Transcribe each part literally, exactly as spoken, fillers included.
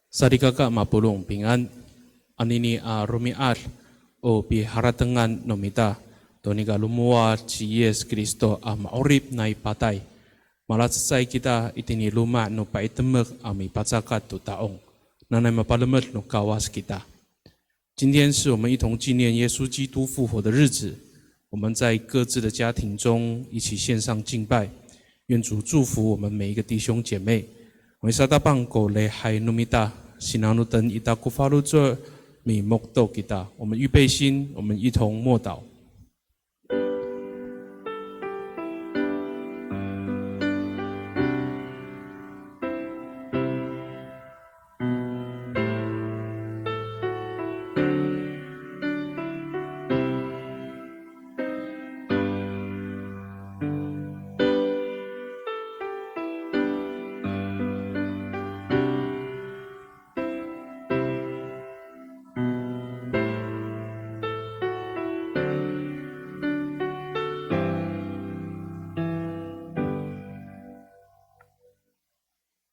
Salikaka mapolong pingan, anini a romi'ad o piharatengan no mita to nika lomowad ci Yis Kristo a ma'orip nai patay. Malacecay kita itini loma' no pa'itemek a mipacakat to ta'ong. Nanay mapalemed no Kawas kita. 今天是我们一同纪念耶稣基督复活的日子，我们在各自的家庭中一起献上敬拜，愿主祝福我们每一个弟兄姐妹。O misatapang ko lihay no mita, sinanoten ita ko faloco', mimokto kita. 我们预备心，我们一同默祷。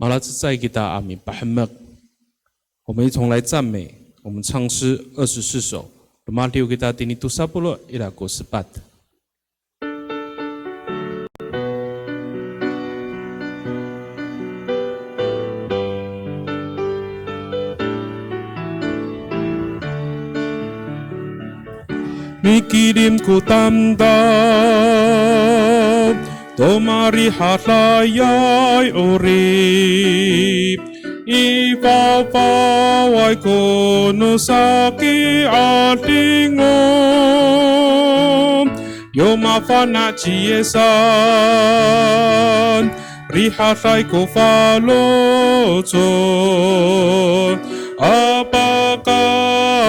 Malacecay kita a mipahemek. 我们一同来赞美，我们唱诗二十四首。Romadiw kita tini tosa polo' ira ko sepat. Mikilim ko tamdaw to marihaday ay 'orip, i fafaway ko no saki a 'adingo. Yo mafana' ci Yisan, rihaday ko faloco', a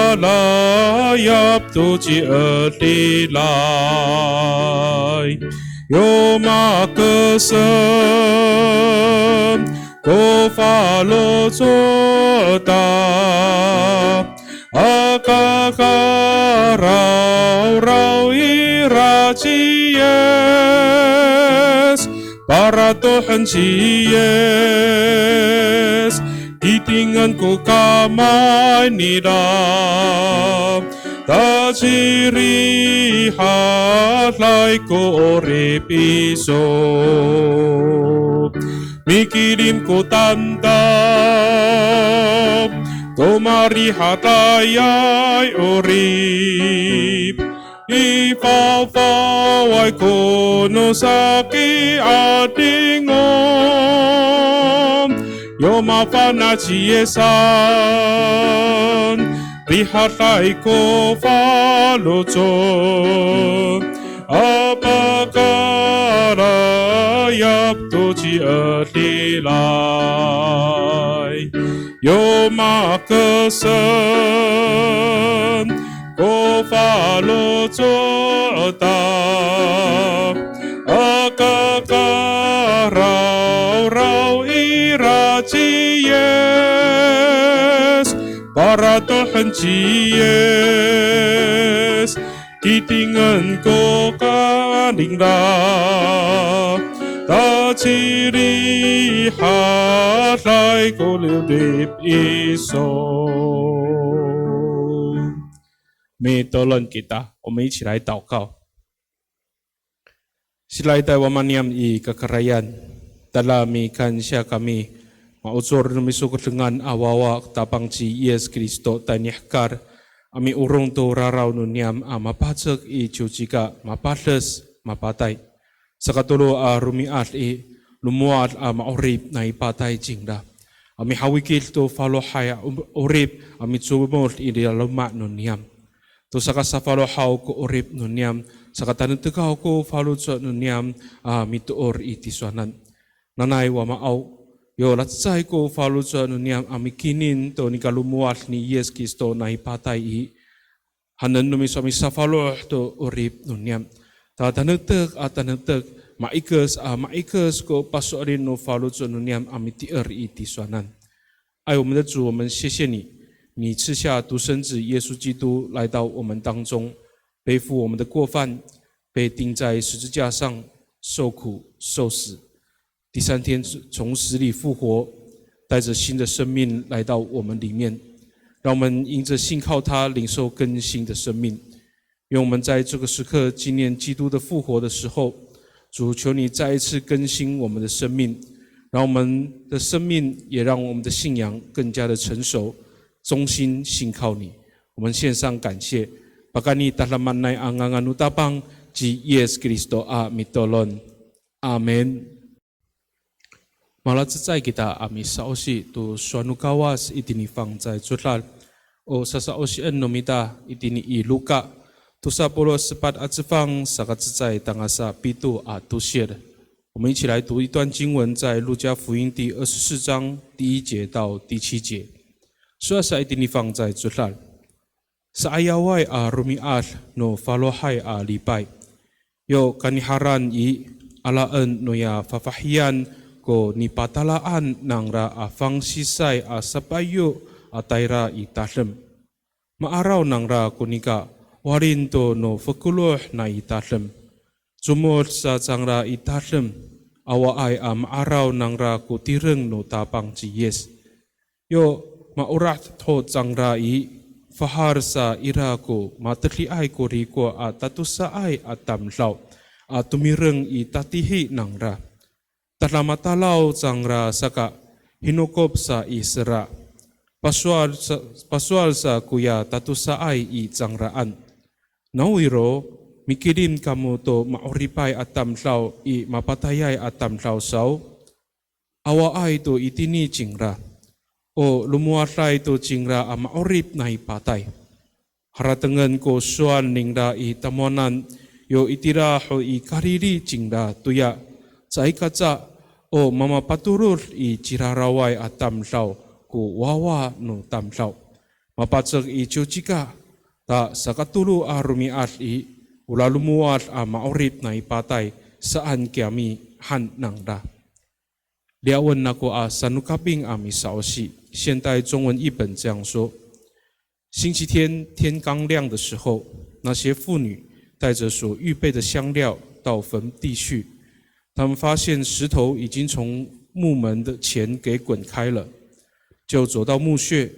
pakalayap to ci'edilay. Yo makesem ko faloco' ta, aka karawraw ira ci Yis, paratohen ci Yis, titingen ko kamay nira, ta cirihaday ko 'orip iso. Mikilim ko tamdaw to marihaday ay 'orip, i fafaway ko no saki 'adingo. Yo mafana' ci Yisan, rihaday ko faloco', a pakalayap to ci'edilay. Yo makesem ko faloco' ta, aka karawraw ira ci Yis, paratohen ci Yis, titingen ko kanira, ta cirihaday ko 'orip iso. Mitolon kita, 我们一起来祷告。 Sidaitay Wama niyam i kakarayan, tada mikansiya kami, maocor no miso ko dengan a wawa ko Tapang ci Yis Kristo tayni hekal, a miorong to raraw no niyam a mapacek i ciwcika, mapades, mapatay. Sakatolo a romi'ad i, lomowad a ma'orip nai patay cingra, a mihawikid to falohay a 'orip a micomod i laloma' no niyam. To sakasafalohaw ko 'orip no niyam, sakatanektek haw ko faloco' no niyam a mitoor i tisowanan. Nanay Wamaaw, yo lacecay ko faloco' no niyam a mikinin to nika lomowad ni Yis Kristo nai patay i, hanen no miso a misafaloh to 'orip no niyam. Ta tanektek a tanektek, ma'ikes a ma'ikes ko paso'elin no faloco' no niyam a mitoor i tisowanan. 爱我们的主，我们谢谢你，你赐下独生子耶稣基督来到我们当中，背负我们的过犯，被钉在十字架上受苦受死，第三天从死里复活，带着新的生命来到我们里面，让我们因着信靠他，领受更新的生命。愿我们在这个时刻纪念基督的复活的时候，主，求你再一次更新我们的生命，让我们的生命也让我们的信仰更加的成熟，忠心信靠你。我们献上感谢。Pakayni tadamaanay a ngangan no Tapang ci Yis Kristo a mitolon. Amin. Malacecay kita a misa'osi to sowal no Kawas itini fangcalay codad. O sasa'osien no mita itini i Luka tosa polo' sepat a cefang, sakacecay tangasa pito a tosil. 我们一起来读一段经文，在路加福音第二十四章第一节到第七节。Sowal sa itini fangcalay codad. Sa'ayaway a romi'ad no falohay a lipay, yo kaniharan i, alaen noya fafahiyan ko nipatalaan nangra a fangsisay a sapayo a tayra i tadem. Ma'araw nangra ko nika walin to no fokeloh nai tadem. Comod sa cangra i tadem, awaay a ma'araw nangra ko tireng no Tapang ci Yis. Yo ma'orad to cangra i, fahal sa ira ko matediay ko riko' a tatosaay a tamdaw a tomireng i tatihi nangra. Tadamatalaw cangra saka hinokop sa i sera. Pasowal sa, pasowal sa koya tatosaay i cangraan. Nawiro, mikilim kamo to ma'oripay a tamdaw i mapatayay a tamdaw saw? Awaay to itini cingra. O lomowaday to cingra a ma'orip nai patay. Haratengen ko sowal ningra i tamowanan, yo itira ho i Kalili cingra toya, caay kaca o mamapatorod i ciraraway a tamdaw ko wawa no tamdaw. Mapacek i ciwcika, ta sakatolo a romi'ad i, o lalomowad a ma'orip nai patay saan kiyami han nangra. Liyawen ako a sanokaping a misa'osi. 现代中文译本这样说：星期天天刚亮的时候，那些妇女带着所预备的香料到坟地去，他们发现石头已经从墓门的前给滚开了，就走到墓穴，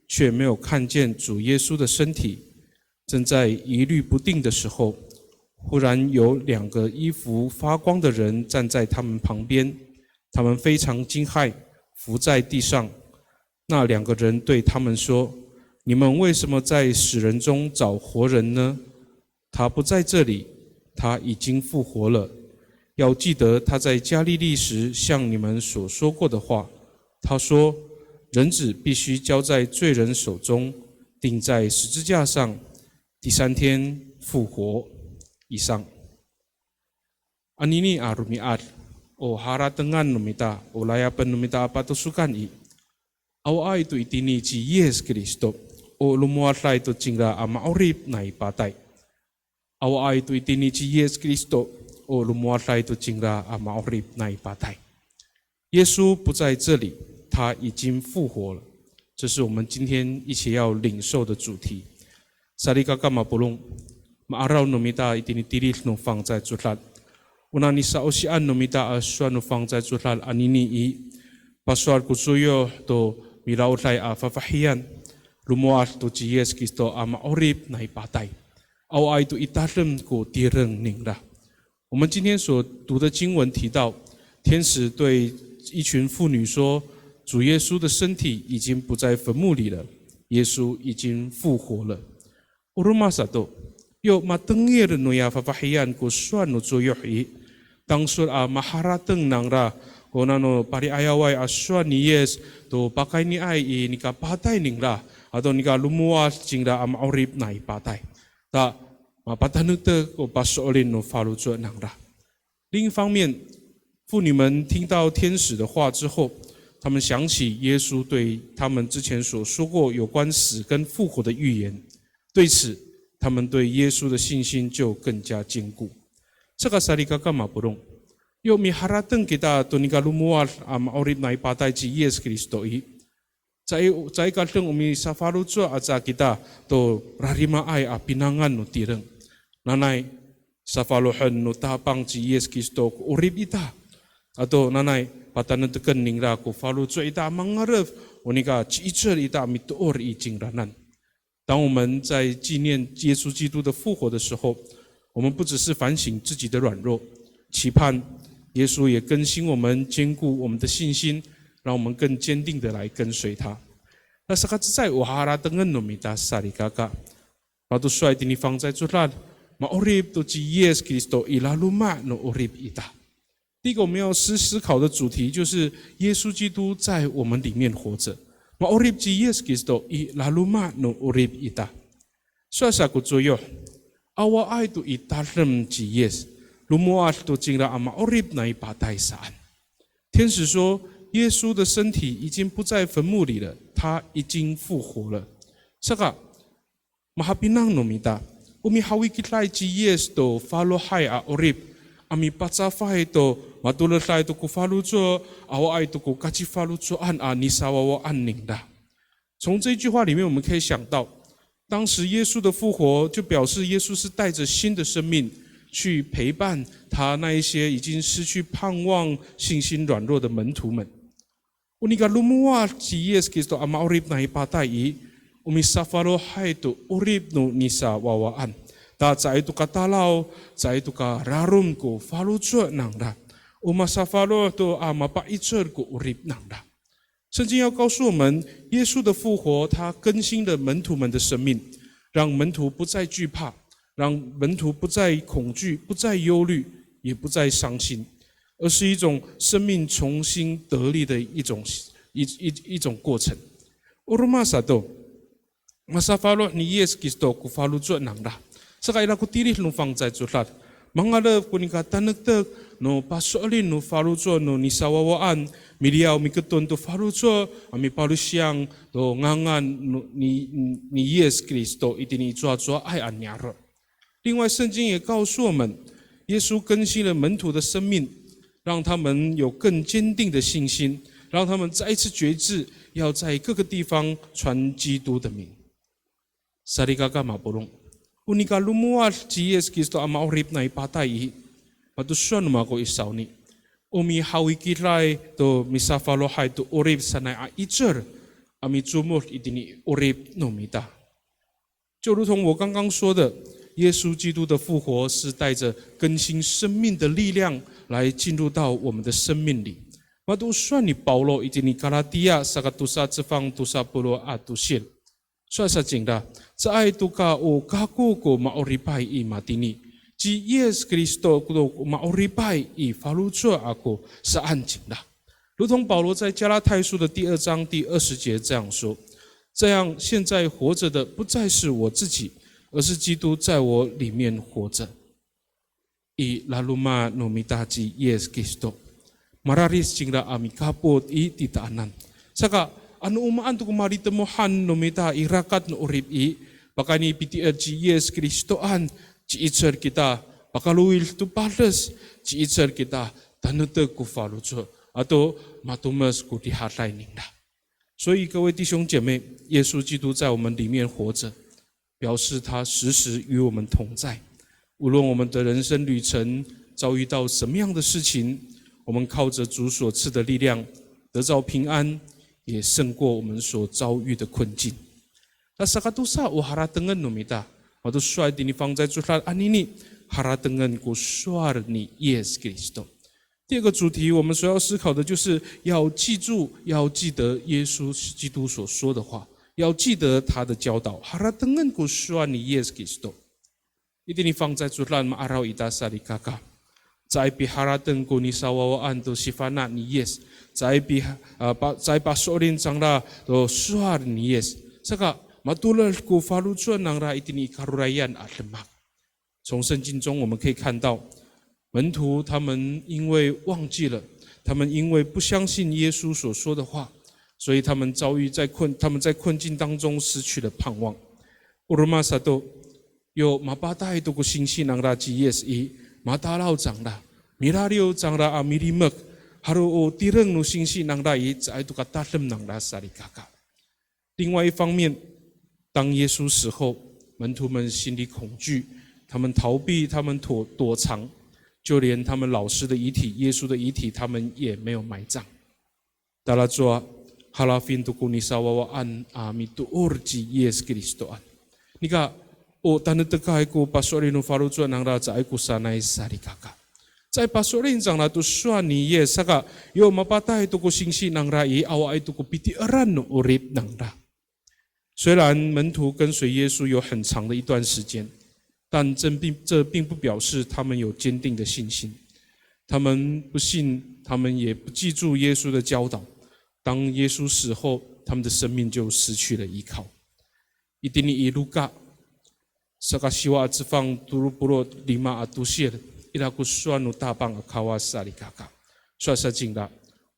却没有看见主耶稣的身体。正在疑虑不定的时候，忽然有两个衣服发光的人站在他们旁边，他们非常惊骇，伏在地上。那两个人对他们说：“你们为什么在死人中找活人呢？他不在这里，他已经复活了。要记得他在加利利时向你们所说过的话。他说，人子必须交在罪人手中，钉在十字架上，第三天复活。”以上。Anini a romi'ad, o haratengan no mita, o layapen no mita a patosokan i, awaay to itini ci Yis Kristo, o lomowaday to cingra a ma'orip nai patay. Awaay to itini ci Yis Kristo, o lomowaday to cingra a ma'orip nai patay. 耶稣不在这里，他已经复活了。这是我们今天一起要领受的主题。Salikaka mapolong, ma'araw no mita itini tilid no fangcalay codad. Ona nisa'osian no mita a sowal no fangcalay codad anini i, pasowal ko coyoh to milaoday a fafahiyan, lomowad to ci Yis Kristo a ma'orip nai patay. Awaay to i tadem ko tireng ningra. 我们今天所读的经文提到，天使对一群妇女说，主耶稣的身体已经不在坟墓里了，耶稣已经复活了。O roma sato, yo matengil noya fafahiyan ko sowal no coyoh i, tangsol a maharateng nangra ko nano pali'ayaway a sowal ni Yis to pakayniay i nika patay ningra, ato nika lomowad cingra a ma'orip nai patay. Ta mapatanektek ko paso'elin no faloco' nangra. 另一方面，妇女们听到天使的话之后，她们想起耶稣对她们之前所说过有关死跟复活的预言，对此，她们对耶稣的信心就更加坚固。Saka salikaka mapolong, yo miharateng kita to nika lomowad a ma'orip nai patay ci Yis Kristo i, caay, caay ka deng o misafaloco' aca kita to rarimaay a pinangan no tireng. Nanay, safalohen no Tapang ci Yis Kristo ko 'orip ita. Ato nanay, patanektek ningra ko faloco' ita a mangalef, o nika ci'icel ita a mitoor i cingraan. 当我们在纪念耶稣基督的复活的时候，我们不只是反省自己的软弱，期盼耶稣也更新我们，坚固我们的信心，让我们更坚定地来跟随他。那 sakacecay o haratengen no mita salikaka, mato sowal itini fangcalay codad, ma'orip to ci Yis Kristo i laloma' no 'orip ita. 第一个我们要思思考的主题就是耶稣基督在我们里面活着。Ma'orip ci Yis Kristo i laloma' no 'orip ita. Sowal sa ko coyoh, awaay to i tadem ci Yis, lomowad to cingra a ma'orip nai patay saan. 天使说，耶稣的身体已经不在坟墓里了，他已经复活了。Saka, mahapinang no mita, o mihawikiday ci Yis to falohay a 'orip, a mipacafay to matoleday to ko faloco', awaay to ko kacifaloco'an a nisawawaan ningra. 从这句话里面，我们可以想到，当时耶稣的复活就表示耶稣是带着新的生命去陪伴他那一些已经失去盼望、信心软弱的门徒们。O nika lomowad ci Yis Kristo a ma'orip nai patay i, o misafalohay to 'orip no nisawawaan. Ta caay to ka talaw, caay to ka rarom ko faloco' nangra. O masafaloh to a mapa'icel ko 'orip nangra. 圣经要告诉我们，耶稣的复活，他更新了门徒们的生命，让门徒不再惧怕，让门徒不再恐惧，不再忧虑，也不再伤心，而是一种生命重新得力的一种，一，一，一种过程。O roma sato, masafaloh ni Yis Kristo ko faloco' nangra. Saka ira ko tilid no fangcalay codad, mangalef ko nika tanektek no paso'elin no faloco' no nisawawaan, miliyaw miketon to faloco' a mipalosiyang to ngangan no, ni, ni Yis Kristo itini i cowacowaay a niyaro'. 另外，圣经也告诉我们，耶稣更新了门徒的生命，让他们有更坚定的信心，让他们再一次决志，要在各个地方传基督的名。Salikaka mapolong, o nika lomowad ci Yis Kristo a ma'orip nai patay i, mato sowal no mako i sawni, o mihawikiday to misafalohay to 'orip sanay a 'icel a micomod itini i 'orip no mita. 就如同我刚刚说的，耶稣基督的复活是带着更新生命的力量来进入到我们的生命里。Mato sowal ni Pawlo itini Kalatiya saka tosa cefang tosa polo' a tosil. Sowal sa cingra, caay to ka o kako ko ma'oripay i matini, ci Yis Kristo ko ma'oripay i faloco' ako saan cingra. 如同保罗在加拉太书的第二章第二十节这样说：这样，现在活着的不再是我自己，而是基督在我里面活着。I laloma' no mita ci Yis Kristo, mararid cingra a mikapot i titaanan. Saka, ano o maan to ko malitemohan no mita i rakat no 'orip i, pakayni piti'er ci Yis Kristoan, ci'icel kita pakalowid to pades, ci'icel kita tanektek ko faloco' ato matomes ko rihaday ningra. 所以各位弟兄姐妹，耶稣基督在我们里面活着，表示他时时与我们同在。无论我们的人生旅程遭遇到什么样的事情，我们靠着主所赐的力量，得到平安，也胜过我们所遭遇的困境。Na sakatosa o haratengen no mita, mato sowal itini fangcalay codad anini, haratengen ko sowal ni Yis Kristo. 第二个主题，我们所要思考的就是要记住，要记得耶稣基督所说的话，要记得他的教导。Haratengen ko sowal ni Yis Kristo. Itini fangcalay codad ma'araw ita salikaka, caay piharateng ko nisawawaan to sifana' ni Yis. Caay pi, a, pa, caay paso'elin cangra to sowal ni Yis. Saka, matoled ko faloco' nangra itini i karorayan a demak. 从圣经中我们可以看到，门徒他们因为忘记了，他们因为不相信耶稣所说的话，所以他们遭遇在困，他们在困境当中失去了盼望。O roma sato, yo mapatay to ko singsi nangra ci Yis i, matalaw cangra, milaliw cangra a milimek, halo o tireng no singsi nangra i, caay to ka tadem nangra salikaka. 另外一方面，当耶稣死后，门徒们心里恐惧，他们逃避，他们躲，躲藏。就连他们老师的遗体、耶稣的遗体，他们也没有埋葬。Talacowa, halafin to ko nisawawaan a mitoor ci Yis Kristoan. Nika, o tanektekay ko paso'elin no faloco' nangra caay ko sanay salikaka. Caay paso'elin cangra to sowal ni Yis, saka yo mapatay to ko singsi nangra i, awaay to ko piti'eran no 'orip nangra. 虽然门徒跟随耶稣有很长的一段时间，但这并，这并不表示他们有坚定的信心。他们不信，他们也不记住耶稣的教导。当耶稣死后，他们的生命就失去了依靠。Itini i Luka, saka siwa a cefang tolo polo' lima a tosil, ira ko sowal no Tapang a Kawas salikaka. Sowal sa cingra,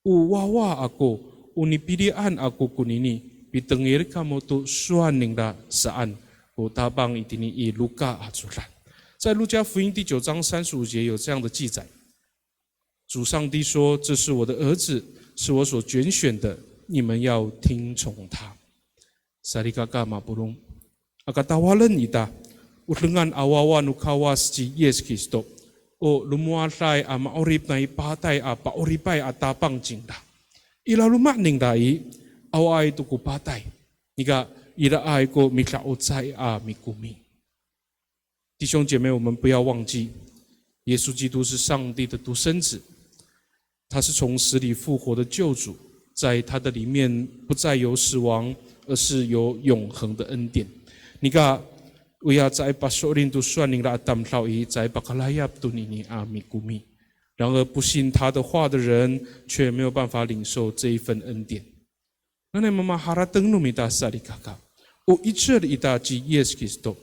o wawa ako, o nipilian ako konini, pitengil kamo to sowal ningra saan, ko Tapang itini i Luka a codad. 在路加福音第九章三十五节有这样的记载，主上帝说：“这是我的儿子，是我所拣选的，你们要听从他。” Salikaka mapolong. Aka tawalen ita, o dengan a wawa no Kawas ci Yis Kristo, o lomowaday a ma'orip nai patay a pa'oripay a Tapang cingra. I laloma' ningra i, awaay to ko patay. Nika iraay ko mida'ocay a mikomi. 弟兄姐妹，我们不要忘记，耶稣基督是上帝的独生子，他是从死里复活的救主，在他的里面不再有死亡，而是有永恒的恩典。Nika, oya caay paso'elin to sowal ningra a tamdaw i, caay pakalayap tonini a mikomi. 然而不信他的话的人，却没有办法领受这一份恩典。 Nanay mamaharateng no mita salikaka, o 'icel ita ci Yis Kristo.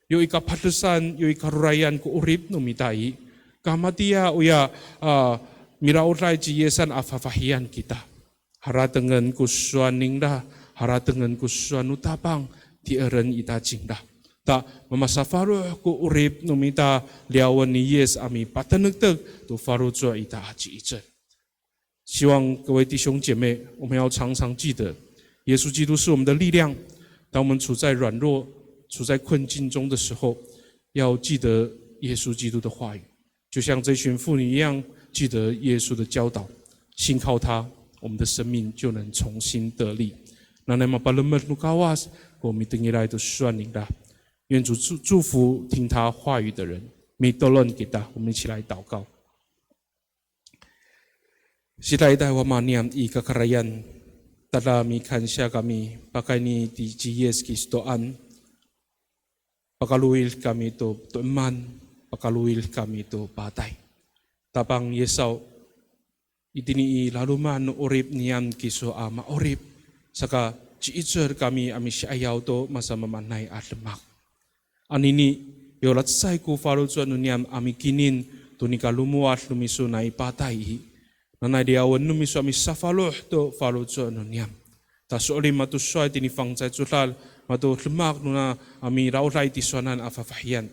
Yo i kapadesan, yo i karorayan ko 'orip no mita i, kamatiya oya, a, miraoday ci Yisan a fafahiyan kita. Haratengen ko sowal ningra, haratengen ko sowal no Tapang, ti'eren ita cingra. Ta mamasafaloh ko 'orip no mita liyawen ni Yis a mipatanektek to faloco' ita a ci'icel. 希望各位弟兄姐妹，我们要常常记得，耶稣基督是我们的力量。当我们处在软弱、处在困境中的时候，要记得耶稣基督的话语，就像这群妇女一样，记得耶稣的教导，信靠他，我们的生命就能重新得力。Nanay mapalemed no Kawas ko mitengilay to sowal ningra. 愿主祝，祝福听他话语的人。Mitolon kita，我们一起来祷告。 Sidayday Wama niyam i kakarayan, tada mikansiya kami pakayni ci Yis Kristoan, pakalowid kami to to'eman, pakalowid kami to patay. Tapang Yisaw, itini i laloma' no 'orip niyam kiso a ma'orip, saka ci'icel kami a misi'ayaw to masamaamaanay a demak. Anini, yo lacecay ko faloco' no niyam a mikinin to nika lomowad no miso nai patay i, nanay liyawen no miso a misafaloh to faloco' no niyam. Ta so'elin mato sowal tini fangcalay codad, mato demak nona a miraoday tisowanan a fafahiyan.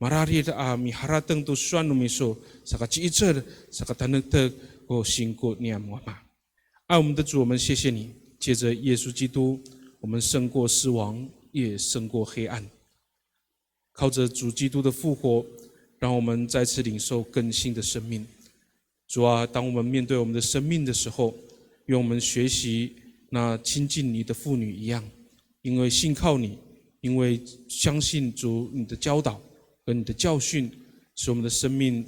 Mararid a miharateng to sowal no miso, saka ci'icel, saka tanektek ko singko niyam Wama. 爱我们的主，我们谢谢你，借着耶稣基督，我们胜过死亡，也胜过黑暗。靠着主基督的复活，让我们再次领受更新的生命。主啊，当我们面对我们的生命的时候，愿我们学习那亲近你的妇女一样，因为信靠你，因为相信主你的教导和你的教训，使我们的生命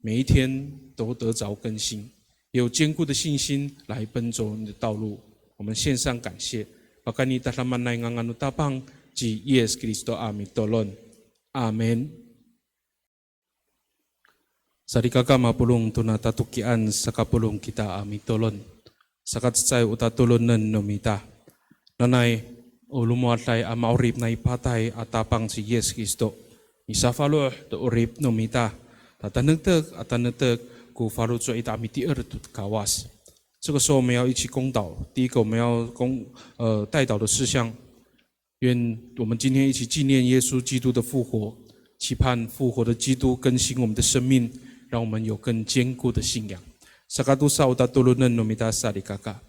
每一天都得着更新。 有坚固的信心来奔走你的道路。我们献上感谢。Pakayni tadamaanay ngangan no Tapang ci Yis Kristo a mitolon. Amin. Salikaka mapolong, tona tatokian sakapolong kita a mitolon. Saka cecay o tatolonen no mita. Nanay, o lomowaday a ma'orip nai patay a Tapang ci Yis Kristo, misafaloh to 'orip no mita, ta tanektek a tanektek ko faloco' ita a miti'er to Kawas. 这个时候我们要一起公祷，第一个我们要公，呃，代祷的事项，愿我们今天一起纪念耶稣基督的复活，期盼复活的基督更新我们的生命，让我们有更坚固的信仰。Sakatosa o tatolonen no mita salikaka.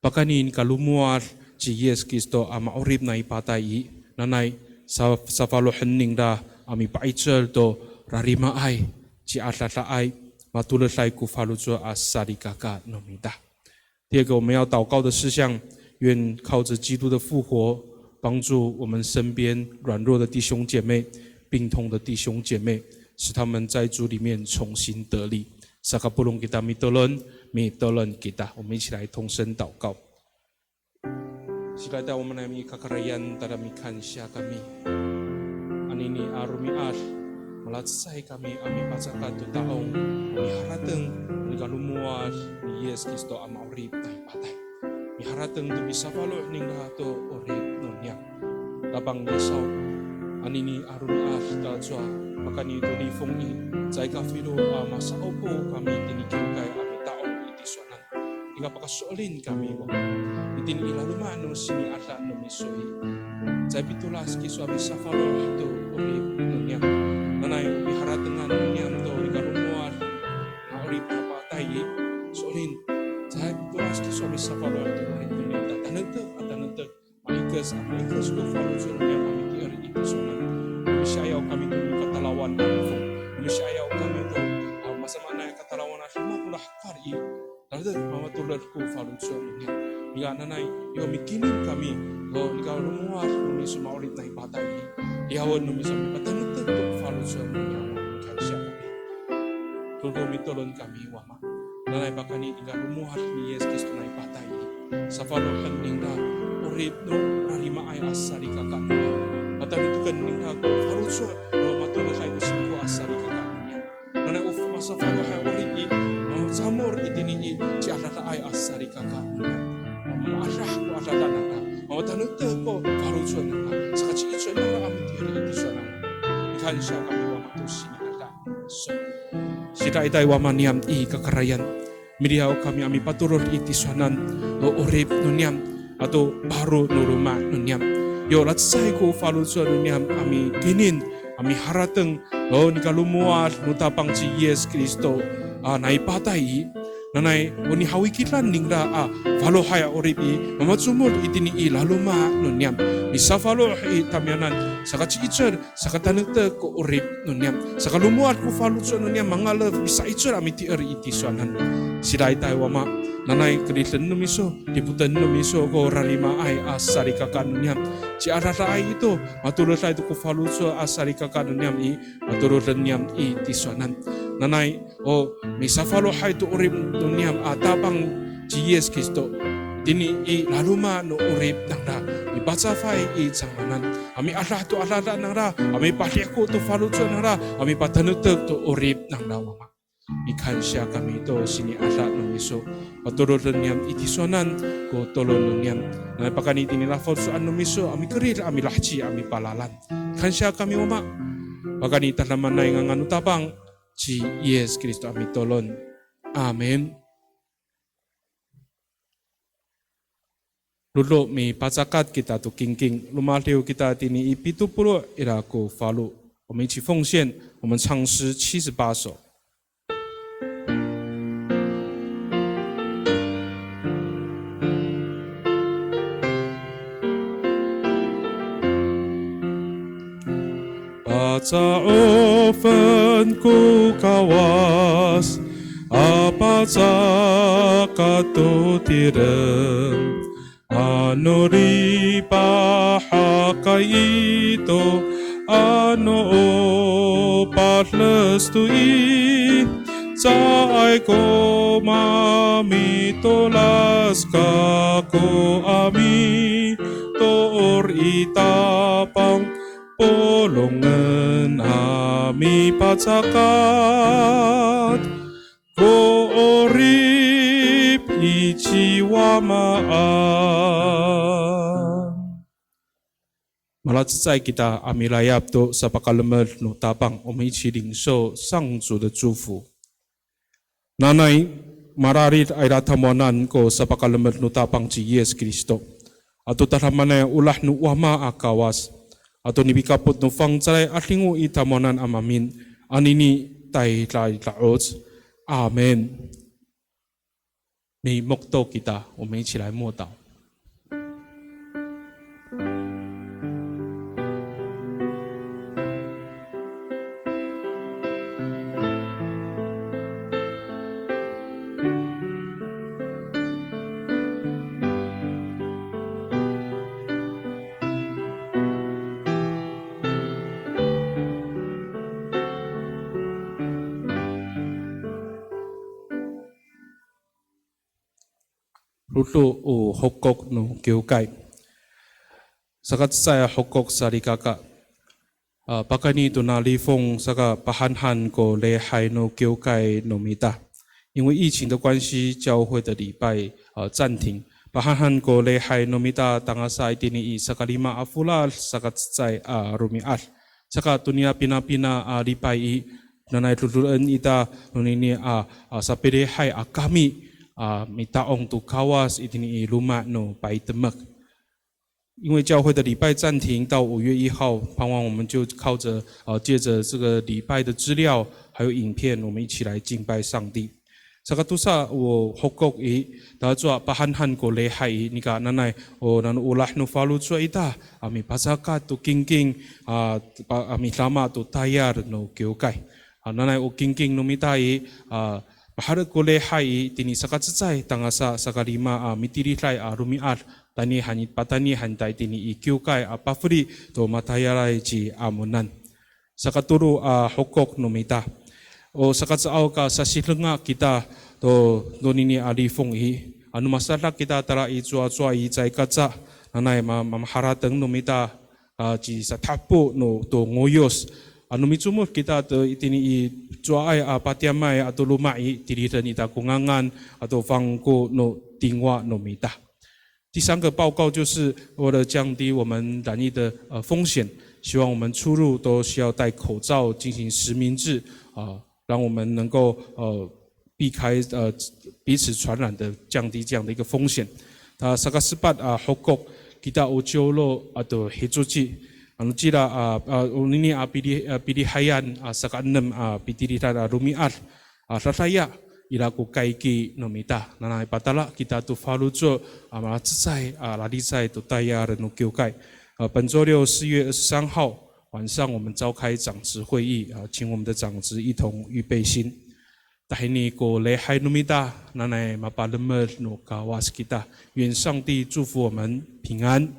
Pakayni nika lomowad ci Yis Kristo a ma'orip nai patay i, nanay sa, safalohen ningra a mipa'icel to rarimaay, ciadadaay, matoleday ko faloco' a salikaka no mita. 第二个我们要祷告的事项，愿靠着基督的复活，帮助我们身边软弱的弟兄姐妹、病痛的弟兄姐妹，使他们在主里面重新得力。Sakapolong kita mitolon, mitolon kita. 我们一起来同声祷告。Sidaitay wama niyam i kakarayan, tada mikansiya kami. Anini a romi'ad, malacecay kami a mipacakat to ta'ong, miharateng nika lomowad ni Yis Kristo a ma'orip nai patay. Miharateng to misafaloh ningra to 'orip no niyam. Tapang Yis aw, anini a romi'ad talacowa pakayni to lifong i, caay kafilo a masa'opo kami tini kiwkay a mita'ong i tisowanan. Nika pakaso'elin kami, Wama. Itini i laloma' no sini'ada no miso i, caay pitolas kiso a misafaloh to 'orip no niyam. Nanay o piharatengan no niyam to nika lomowad a 'orip a patay i, so'elin, caay pitolas kiso a misafaloh to 'orip no niyam. Ta tanektek a tanektek, maikes a maikes ko faloco' no niyam a miti'er i tisowanan. Misi'ayaw kami to nikatalawan a lifong. Misi'ayaw kami to, a, masamaanay a katalawan a demak ko lahekal i, latek mamatoled ko faloco' no niyam. Nika nanay, yo mikinin kami to nika lomowad no miso ma'orip nai patay i, liyawen no miso mipatanektek to faloco' no niyam. Mikansiya kami. Tolko mitolon kami, Wama. Nanay pakayni nika lomowad ni Yis Kristo nai patay i, safalohen ningra 'orip no rarimaay a salikaka no niyam. Patanektekan ningra ko faloco' no matoleday ko singko a salikaka no niyam. Nanay o masafalohay 'orip i, macamol itini i ciadadaay a salikaka no niyam. Maadah ko adada nangra, matanektek ko faloco' nangra, saka ci'icel nangra a miti'er i tisowanan. Mikansiya kami, Wama, to sini'ada. So, sidaitay Wama niyam i kakarayan, miliyaw kami a mipatorod i tisowanan to 'orip no niyam ato paro no loma' no niyam. Yo lacecay ko faloco' no niyam a mikinin a miharateng to nika lomowad no Tapang ci Yis Kristo a nai patay i, nanay o nihawikidan ningra a falohay a 'orip i, mamacomod itini i laloma' no niyam. Misafaloh i tamiyanan, saka ci'icel, saka tanektek ko 'orip no niyam. Saka lomowad ko faloco' no niyam, mangalef misa'icel a miti'er i tisowanan. Sidaitay Wama, nanay keriden no miso, dipoten no miso ko rarimaay a salikaka no niyam. Ciadadaay ito, matoleday to ko faloco' a salikaka no niyam i, matoroden niyam i tisowanan. Nanay, o misafalohay to 'orip no niyam a Tapang ci Yis Kristo, tini i laloma' no 'orip nangra, mipacafay i cangraan, a miadah to adada nangra, a mipadihko to faloco' nangra, a mipatanektek to 'orip nangra, Wama. Mikansiya kami to sini'ada no miso, patoroden niyam i tisowanan ko tolon no niyam. Nanay pakayni tini lafaloco'an no miso a mikerid a milaheci a mipalalan. Kansiya kami, Wama. Pakayni tadamaanay ngangan no Tapang ci Yis Kristo a mitolon. Amin. Dodo mipacakat kita to kingking, romadiw kita tini i pito polo' ira ko falo. 我们一起奉献，我们唱诗七十八首。 Paca'ofen ko Kawas a pacakat to tireng, ano lipahakay ito, ano o pades to i, caay ko mamitolas kako a mitoor i Tapang, polongen a mipacakat ko 'orip i ci Wamaan. Malacecay kita a milayap to sapakalemed no Tapang, 我们一起领受上主的祝福。 Nanay, mararid a ira tamowanan ko sapakalemed no Tapang ci Yis Kristo, ato tadamaanay a olah no Wama a Kawas, ato nipikapot no fangcalay a 'adingo i tamowanan a maemin, anini tayra i da'oc. Amin. Mimokto kita, 我们一起来默祷。Dodo o hokok no kiwkay. Sakacecay a hokok salikaka. A, pakayni tona lifong saka pahanhan ko lihay no kiwkay no mita. 因为疫情的关系，教会的礼拜，呃，暂停。Pahanhan ko lihay no mita tangasa itini i sakalima a folad sakacecay a romi'ad. Saka toniya pinapina a lipay i, nanay dodoen ita nonini a, a sapilihay a kami a mita'ong to Kawas itini i loma' no paytemek. 因为教会的礼拜暂停到五月一号，盼望我们就靠着，呃，借着这个礼拜的资料，还有影片，我们一起来敬拜上帝。Sakatosa o hokok i, tacowa pahanhan ko lihay i, nika nanay o nano olah no faloco' ita a mipacakat to kingking a, pa, a midama to tayal no kiwkay. A, nanay o kingking no mita i, a, paherek ko lihay i, tini sakacecay tangasa sakalima a mitiliday a romi'ad, tayni han, patayni han ta itini i kiwkay a pafeli to matayalay ci Amonan. Sakatolo a hokok no mita. O sakacaay ka sasidenga kita to, tonini a lifong i, ano masadak kita tala i cowacowa i caay kaca, nanay ma, mamaharateng no mita a, ci satahpo no to ngoyos. Ano micomod kita to itini i cowaay a patiyamay ato loma' i, tiliden ita ko ngangan ato fangko no tingwa no mita. 第三个报告就是为了降低我们染疫的，呃，风险，希望我们出入都需要戴口罩，进行实名制，啊，让我们能够，呃，避开，呃，彼此传染的，降低这样的一个风险。Ta sakasepat a hokok, kita o ciwlo ato hicoci. Ano cila a, a, onini a pili, a pilihayan a sakaenem a pitilidan a romi'ad a dadaya, ira ko kayki no mita. Nanay patala kita to faloco' a malacecay a lalicay to tayal no kiwkay. 呃，本周六四月二十三号晚上，我们召开长执会议，啊，请我们的长执一同预备心。Tahini ko lihay no mita, nanay mapalemed no Kawas kita. 愿上帝祝福我们平安。